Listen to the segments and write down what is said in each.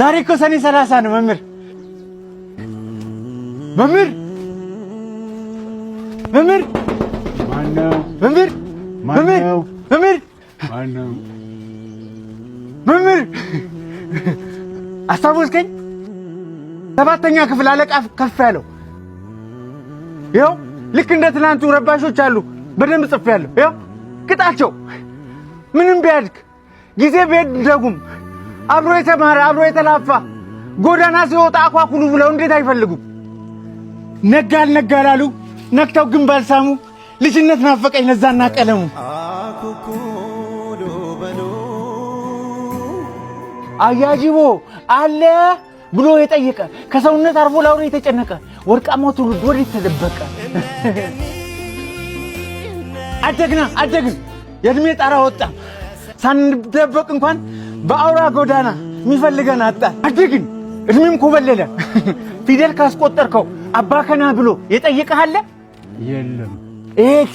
ዛሬ እኮ ሰኔ 30 ነው መምህር። መምህር፣ መምህር። ማነው? መምህር፣ መምህር። ማነው? መምህር። ማነው? መምህር፣ አስታወስከኝ? ሰባተኛ ክፍል አለቃ ከፍ ያለው። ይኸው ልክ እንደ ትናንቱ ረባሾች አሉ። በደንብ ጽፌያለሁ። ይኸው ቅጣቸው። ምንም ቢያድግ ጊዜ ቢሄድ ደጉም አብሮ የተማረ አብሮ የተላፋ ጎዳና ሲወጣ አኳኩሉ ብለው እንዴት አይፈልጉም? ነጋ አልነጋ ላሉ ነክተው ግን ባልሳሙ ልጅነት ናፈቀኝ ለዛና ቀለሙ። አኩኩሉ በሉ። አያጅቦ አለ ብሎ የጠየቀ ከሰውነት አርፎ ላውሬ የተጨነቀ ወርቃማው ትውልድ ወዴት ተደበቀ? አደግና አደግን፣ የእድሜ ጣራ ወጣ፣ ሳንደበቅ እንኳን በአውራ ጎዳና የሚፈልገን አጣ። አደግን፣ እድሜም ኮበለለ። ፊደል ካስቆጠርከው አባከና ብሎ የጠየቀህ አለ? የለም። X።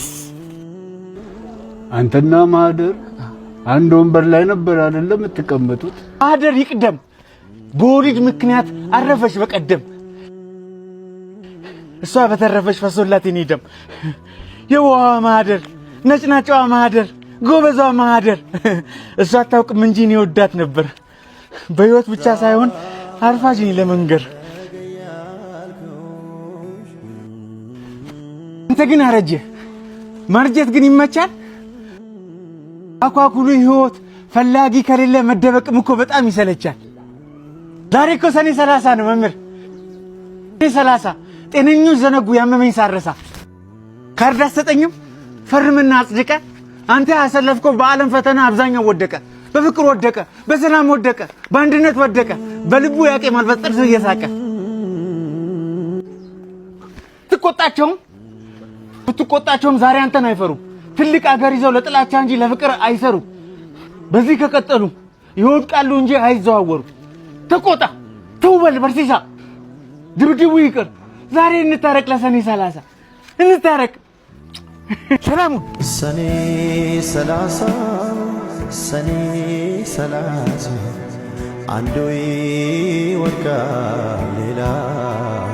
አንተና ማህደር አንድ ወንበር ላይ ነበር አይደለም የምትቀመጡት? ማህደር ይቅደም፣ በወሊድ ምክንያት አረፈች በቀደም። እሷ በተረፈች ፈሶላት የኔ ደም። የዋህዋ ማህደር፣ ነጭናጫዋ ማህደር፣ ጎበዟ ማህደር። እሷ አታውቅም እንጂ እኔ ወዳት ነበር። በህይወት ብቻ ሳይሆን አርፋጅ ነኝ ለመንገር። አንተ ግን አረጀ። ማርጀት ግን ይመቻል። አኳኩሉ ህይወት ፈላጊ ከሌለ መደበቅም እኮ በጣም ይሰለቻል። ዛሬ እኮ ሰኔ 30 ነው መምህር። ሰኔ 30 ጤነኞች ዘነጉ ያመመኝ ሳረሳ። ካርድ አትሰጠኝም? ፈርምና አጽድቀ። አንተ ያሰለፍከው በዓለም ፈተና አብዛኛው ወደቀ። በፍቅር ወደቀ፣ በሰላም ወደቀ፣ በአንድነት ወደቀ። በልቡ ያቄማል በጥርሱ እየሳቀ። ትቆጣቸውም ብትቆጣቸውም ዛሬ አንተን አይፈሩም። ትልቅ አገር ይዘው ለጥላቻ እንጂ ለፍቅር አይሰሩም። በዚህ ከቀጠሉ ይወድቃሉ እንጂ አይዘዋወሩ። ተቆጣ፣ ተውበል በርሲሳ፣ ድብድቡ ይቅር። ዛሬ እንታረቅ፣ ለሰኔ 30 እንታረቅ። ሰላሙን ሰኔ 30፣ ሰኔ 30፣ አንዱ ይወድቃል ሌላው